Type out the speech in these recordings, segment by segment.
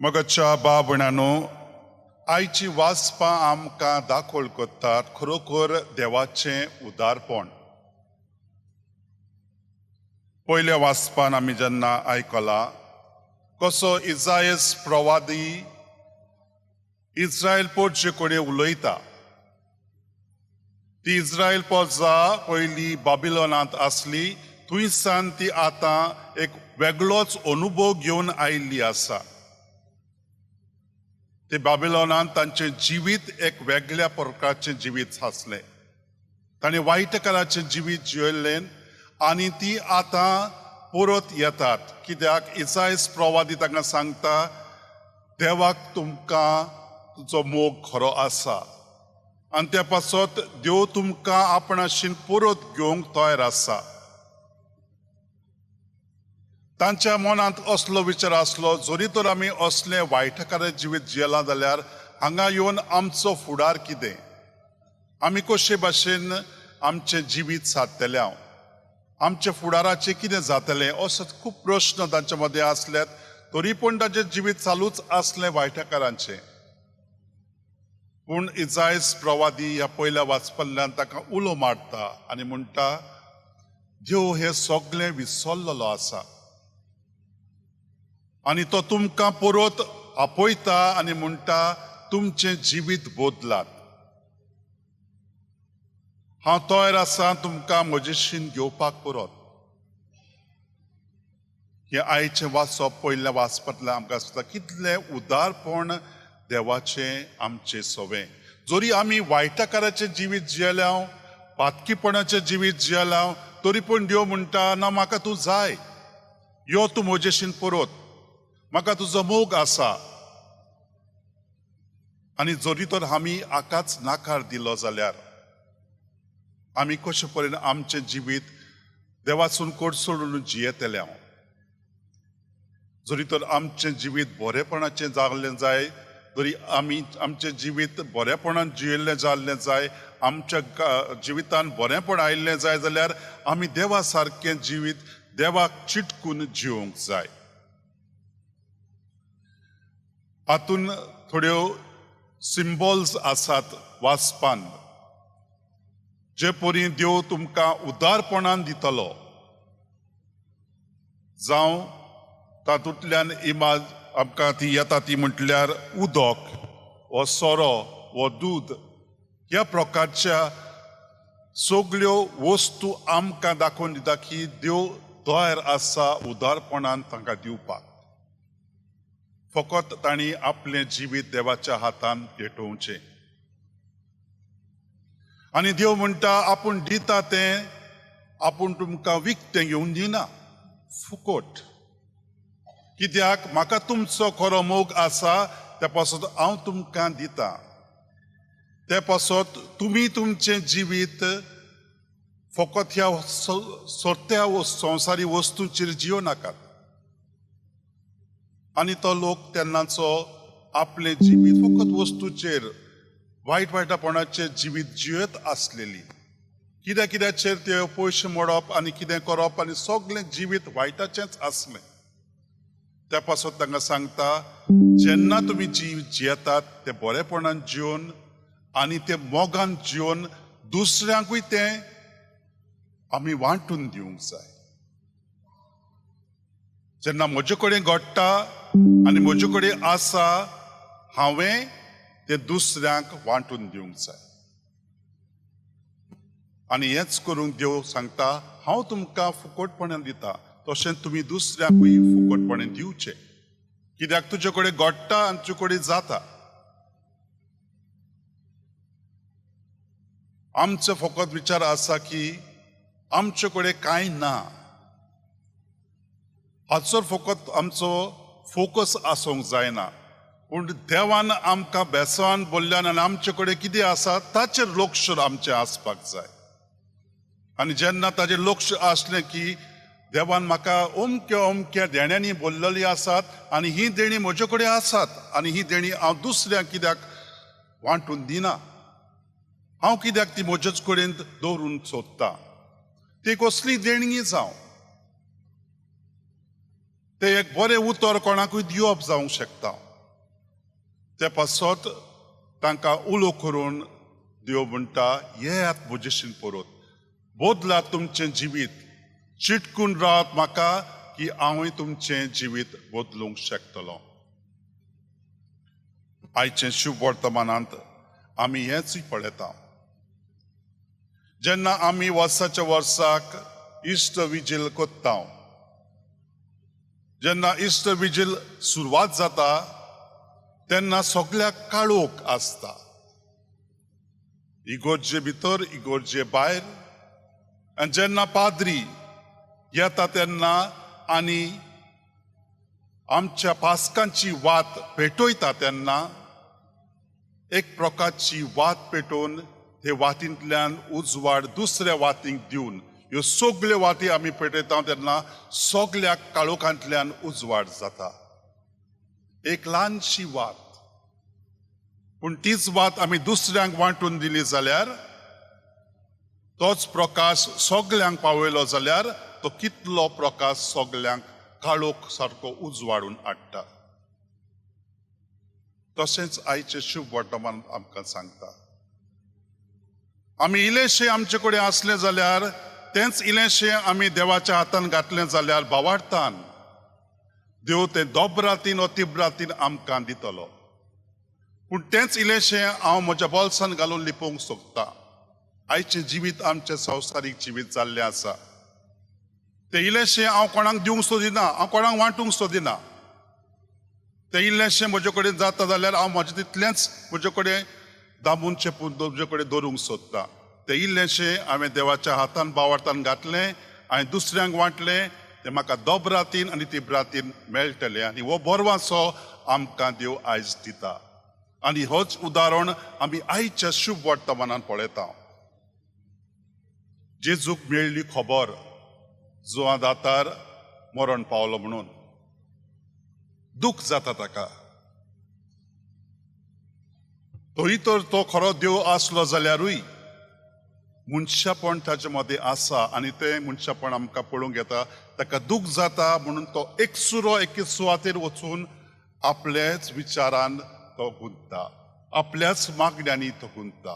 मगच्या बाबणानो, आयची वाचपां आमकां दाखोल करतात खरोखर देवाचें उदारपण. पयल्या वाचपान आमी जेन्ना आयकलां कसो इजायस प्रवादी इस्रायल पोटचे कडेन उलयता. ती इस्रायल पोजा पयली बाबिलोनांत आसली, थंयसान ती आतां एक वेगळोच अनुभव घेवन आयिल्ली आसा. ते बाबिलोनांत तांचें जिवीत एक वेगळ्या प्रकारचें जिवीत आसलें. तांणी वायटकाराचें जिवीत जियेल्लें आनी ती आतां परत येतात, कित्याक इसायस प्रवादी तांकां सांगता, देवाक तुमकां तुजो मोग खरो आसा आनी त्या पासत देव तुमकां आपणाशीन परत घेवंक तयार आसा. तांच्या मनांत असलो विचार आसलो, जरी तर आमी असलें वायटकाराचें जिवीत जियेलां जाल्यार हांगा येवन आमचो फुडार कितें, आमी कशे भाशेन आमचें जिवीत सादतले, हांव आमच्या फुडाराचें कितें जातलें, असो खूब प्रश्न तांच्या मदें आसल्यात. तरी पूण तांचें जिवीत चालूच आसलें वायटकारांचें. पूण इजायस प्रवादी ह्या पयल्या वाचपल्ल्यान ताका उलो मारता आनी म्हणटा, देव हें सगळें विसरलेलो आसा आनी तो तुमकां परत आपयता आनी म्हणटा, तुमचें जिवीत बदलात, हांव तयार आसा तुमकां म्हजेशीन घेवपाक परत. हें आयचें वाचप पयल्या वाचपांतल्यान आमकां आसता कितलें उदारपण देवाचें आमचें सवें. जरी आमी वायटकाराचें जिवीत जियेल्या, पातकीपणाचें जिवीत जियेल्या, तरी पूण देव म्हणटा, ना, म्हाका तूं जाय, यो तूं म्हजेशीन परत, म्हाका तुजो मोग आसा. आनी जरी तर आमी आकाच नाकार दिलो जाल्यार आमी कशे परेन आमचें जिवीत देवासून कोडसोडून जियेतले हांव. जरी तर आमचें जिवीत बरेपणाचें जाल्लें जाय, तरी आमी आमचें जिवीत बरेपणान जियेल्लें जाल्लें जाय, आमच्या जिवितान बरेंपण आयिल्लें जाय जाल्यार आमी देवा सारकें जिवीत देवाक चिटकून जिवंक जाय. हातून थोड्यो सिम्बॉल्स आसात वाचपान, जे परी देव तुमकां उदारपणान दितलो, जावं तातूंतल्यान इमाज आमकां ती येता ती म्हटल्यार उदक वो सोरो वो दूद ह्या प्रकारच्या सगल्यो वस्तू आमकां दाखोवन दिता की देव तयार आसा उदारपणान तांकां दिवपाक. फकत तांणी आपलें जिवीत देवाच्या हातान भेटोवचें. आनी देव म्हणटा, आपूण दिता तें आपूण तुमकां विकतें घेवन दिना, फुकट. कित्याक म्हाका तुमचो खरो मोग आसा, त्या पासत हांव तुमकां दिता. ते पासत तुमी तुमचें जिवीत फकत ह्या सोरत्या संवसारी वस्तूंचेर जियो नाकात. आनी तो लोक तेन्नाचो आपलें जिवीत फकत वस्तूचेर वायट वायटपणाचें जिवीत जियत आसलेली. कित्या कित्याचेर ते पयशे मोडप आनी कितें करप आनी सगळें जिवीत वायटाचेंच आसलें. त्या पासत तांकां सांगता, जेन्ना तुमी जीव जियेतात ते बरेपणान जिवन आनी ते मोगान जिवन दुसऱ्यांकूय तें आमी वांटून दिवंक जाय. जेन्ना म्हजे कडेन घडटा आनी म्हजे कडेन आसा, हांवें तें दुसऱ्यांक वांटून दिवंक जाय. आनी हेंच करूंक देव सांगता, हांव तुमकां फुकटपणान दिता, तशें तुमी दुसऱ्यांकूय फुकटपणान दिवचें. कित्याक तुजे कडेन घडटा आनी तुजे कडेन जाता. आमचो फकत विचार आसा की आमचे कडेन कांय ना, हाचो फकत आमचो फोकस आसूंक जायना. पूण देवान आमकां बेसांवान बोल्ल्यान आनी आमचे कडेन कितें आसा ताचेर लक्ष आमचें आसपाक जाय. आनी जेन्ना ताचेर लक्ष आसलें की देवान म्हाका अमक्या अमक्या देण्यांनी बोल्लेली आसात आनी ही देणी म्हजे कडेन आसात आनी ही देणी हांव दुसऱ्यांक कित्याक वांटून दिना, हांव कित्याक ती म्हजेच कडेन दवरून सोदता, ती कसली देणगी जावं, ते एक बरें उतर कोणाकूय दिवप जावंक शकता. ते पासत तांकां उलो करून देव म्हणटा, येयात म्हजेशीन परत, बदलात तुमचें जिवीत, चिटकून रावात म्हाका की हांवूय तुमचें जिवीत बदलूंक शकतलो. आयचें शुभ वर्तमानांत आमी हेंच पळयता. जेन्ना आमी वर्साच्या वर्साक इश्ट विजील कोत्ता, जेन्ना इश्ट विजील सुरवात जाता तेन्ना सगळ्याक काळोख आसता, इगोर्जे भितर इगोर्जे भायर. आनी जेन्ना पाद्री येता तेन्ना आनी आमच्या पास्कांची वात पेटयता तेन्ना एक प्रकारची वात पेटोवन ते वातींतल्यान उजवाड दुसऱ्या वातींक दिवन ह्यो सगल्यो वाती आमी पेटयता तेन्ना सगल्या काळोखांतल्यान उजवाड जाता. एक ल्हानशी वात, पूण तीच वात आमी दुसऱ्यांक वांटून दिली जाल्यार, तोच प्रकाश सगल्यांक पावयलो जाल्यार तो कितलो प्रकाश सगल्यांक काळोख सारको उजवाडून हाडटा. तशेंच आयचें शुभ वर्तमान आमकां सांगता, आमी इल्लेशें आमचे कडेन आसलें जाल्यार तेंच इल्लेशें आमी देवाच्या हातान घातलें जाल्यार भावार्थान देव तें दोबरातीन वा तिब्रातीन आमकां दितलो. पूण तेंच इल्लेशें हांव म्हज्या बोल्सान घालून लिपोवंक सोदता. आयचें जिवीत आमचें संवसारीक जिवीत जाल्लें आसा. तें इल्लेशें हांव कोणाक दिवंक सोदिना, हांव कोणाक वांटूंक सोदिना. तें इल्लेशें म्हजे कडेन जाता जाल्यार हांव म्हजें तितलेंच म्हजे कडेन दामून चेपून म्हजे कडेन दवरूंक सोदता. तें इल्लेशें हांवें देवाच्या हातान बावार्थान घातलें आनी दुसऱ्यांक वांटलें, तें म्हाका दोबरातीन आनी तिब्रातीन मेळटलें. आनी हो बरवाचो आमकां देव आयज दिता. आनी होच उदाहरण आमी आयच्या शुभ वर्तमानान पळयता. जेजूक मेळ्ळी खबर जुवां दातार मरण पावलो म्हणून दुःख जाता ताका. तरी तर तो खरो देव आसलो जाल्यारूय मनशापण ताचे मदें आसा आनी तें मनशापण आमकां पळोवंक येता. ताका दूख जाता म्हणून तो एकसुरो एके सुवातेर वचून आपल्याच विचारान तो गुंतता, आपल्याच मागण्यांनी तो गुंतता.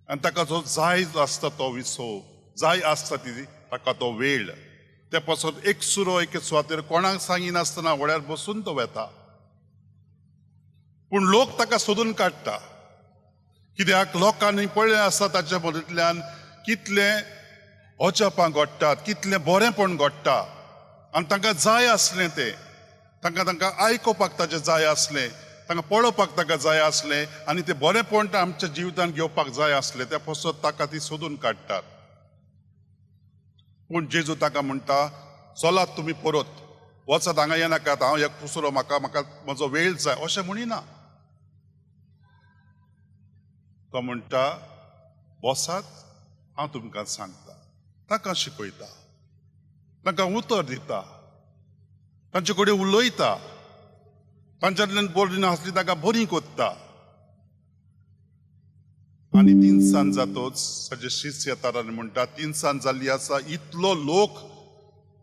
आनी ताका जो जाय आसता तो विसव जाय आसता ती ताका तो वेळ, ते पासून एकसुरो एके सुवातेर कोणाक सांगिनासतना व्हड्यार बसून तो वेता. पूण लोक ताका सोदून काडटा, कित्याक लोकांनी पळयलें आसता ताच्या मदींतल्यान कितलें अजापां घडटात, कितलें बरेंपण घडटा. आनी तांकां जाय आसलें तें, तांकां तांकां आयकुपाक ताचें जाय आसलें, तांकां पळोवपाक ताका जाय आसलें आनी तें बरेंपण आमच्या जिवितांत घेवपाक जाय आसलें. त्या पासत ताका ती सोदून काडटात. पूण जेजू ताका म्हणटा, चलात तुमी परत वचात, हांगा येनाकात, हांव एक कुसरो, म्हाका म्हाका म्हजो वेळ जाय अशें म्हणिना. तो म्हणटा, बसात, हांव तुमकां सांगता. तांकां शिकयता, तांकां उतर दिता, तांचे कडेन उलयता, तांच्यांतल्यान बरी नासली तांकां बरी कोत्ता. आनी तिनसांज जातच ताजे शिष्य येतात आनी म्हणटा, तिनसांज जाल्ली आसा, इतलो लोक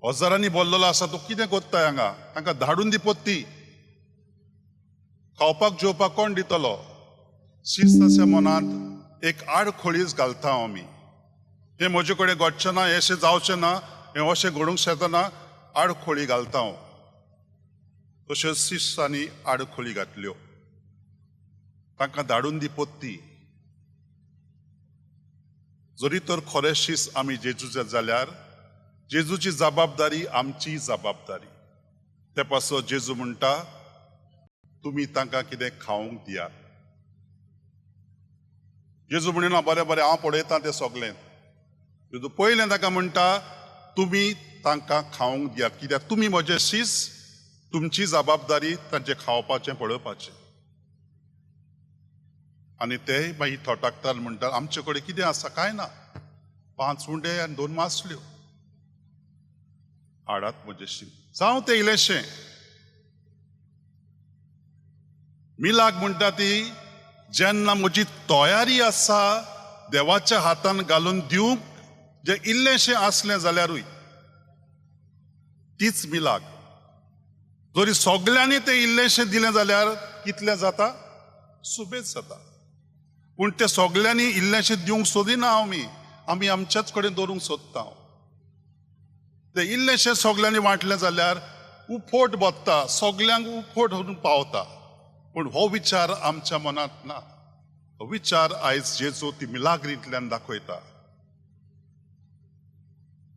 हजारांनी भरलेलो आसा, तो कितें कोत्ता हांगा, तांकां धाडून दी पोत्ती, खावपाक जेवपाक कोण दितलो. शिस्ताच्या मनांत एक आडखळीच घालता आमी, हें म्हजे कडेन घडचें ना, हें अशें जावचें ना, हें अशें घडूंक शकना, आडखळी घालता हांव. तश्योच शिस्तांनी आडखळी घातल्यो, तांकां धाडून दी पोत्ती. जरी तर खरें शिस्त आमी जेजूचे जाल्यार जेजूची जबाबदारी आमची जबाबदारी. ते पासत जेजू म्हणटा, तुमी तांकां कितें खावंक दियात. जेजू म्हणिना, बरें बरें हांव पळयतां तें सगलें. जेजू पयलें ताका म्हणटा, तुमी तांकां खावंक दियात, कित्याक तुमी म्हजे शीस, तुमची जबाबदारी तांचें खावपाचें पळोवपाचें. आनी ते मागीर थोटाकतात, म्हणटात आमचे कडेन कितें आसा, कांय ना, 5 उंडे आनी 2 मासल्यो, हाडात म्हजेशी, जावं तें इल्लेशें. मिलाक म्हणटा ती, जेन्ना म्हजी तयारी आसा देवाच्या हातान घालून दिवंक जें इल्लेशें आसलें जाल्यारूय, तीच मिलाक. जरी सगल्यांनी तें इल्लेंशें दिलें जाल्यार कितलें जाता? सुबेज जाता. पूण तें सगल्यांनी इल्लेंशें दिवंक सोदिना आमी, आमी आमच्याच कडेन दवरूंक सोदता. तें इल्लेंशें सगल्यांनी वांटलें जाल्यार उफोट बत्ता, सगल्यांक उफोट व्हरून पावता. पूण हो विचार आमच्या मनांत ना. हो विचार आयज जेजू ती मिलाग्रींतल्यान दाखयता.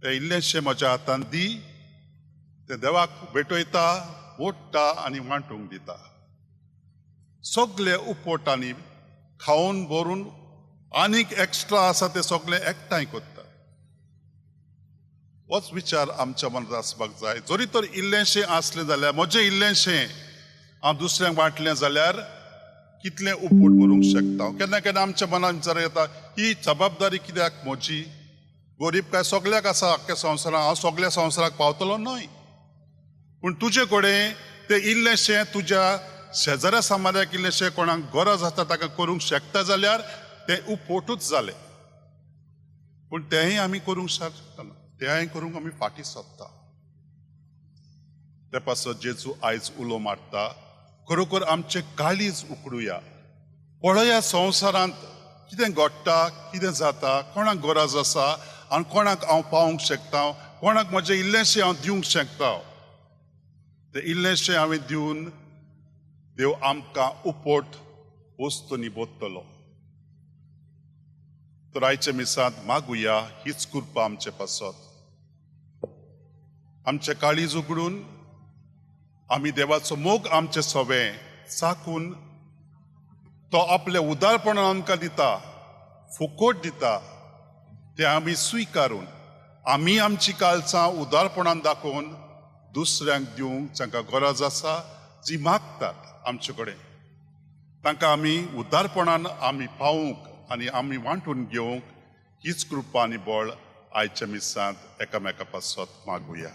तें इल्लेंशें म्हज्या हातान दी, तें देवाक भेटयता, ओडटा आनी वांटूंक दिता. सगले उपवटांनी खावन भरून आनीक एक्स्ट्रा आसा ते सगळे एकठांय करता. होच विचार आमच्या मनांत आसपाक जाय. जरी तर इल्लेंशें आसलें जाल्यार, म्हजें इल्लेंशें हांव दुसऱ्यांक वांटलें जाल्यार कितलें उपट भरूंक शकता. केन्ना केन्ना आमच्या मनांत विचार येता, ही जबाबदारी कित्याक म्हजी? गरीब काय सगल्याक आसा आख्ख्या संवसारांत, हांव सगल्या संवसाराक पावतलो न्हय. पूण तुजे कडेन तें इल्लेंशें तुज्या शेजाऱ्या सामाऱ्याक इल्लेंशें कोणाक गरज आसता ताका करूंक शकता जाल्यार तें उपोटूच जालें. पूण तेंय आमी करूंक शकना, तेंय करूंक आमी फाटीं सोदता. ते पासत जेजू आयज उलो मारता, खरोखर आमचें काळीज उकडुया, पळया संवसारांत कितें घडटा, कितें जाता, कोणाक गरज आसा आनी कोणाक हांव पावोवंक शकता, कोणाक म्हजें इल्लेंशें हांव दिवंक शकता. तें इल्लेंशें हांवें दिवन देव आमकां उपट वस्तूंनी बोत्तलो. तर आयच्या मिसांत मागुया हीच कृपा आमचे पासत. आमचें काळीज उगडून आमी देवाचो मोग आमचे सवे चाकून तो आपल्या उदारपणान आमकां दिता, फुकोट दिता, ते आमी स्विकारून आमी आमची कालचां उदारपणान दाखोवन दुसऱ्यांक दिवंक, जांकां गरज आसा, जी मागतात आमचे कडेन, तांकां आमी उदारपणान आमी पावूंक आनी आमी वांटून घेवंक हीच कृपा आनी बळ आयच्या मिसांत एकामेका पासत मागुया.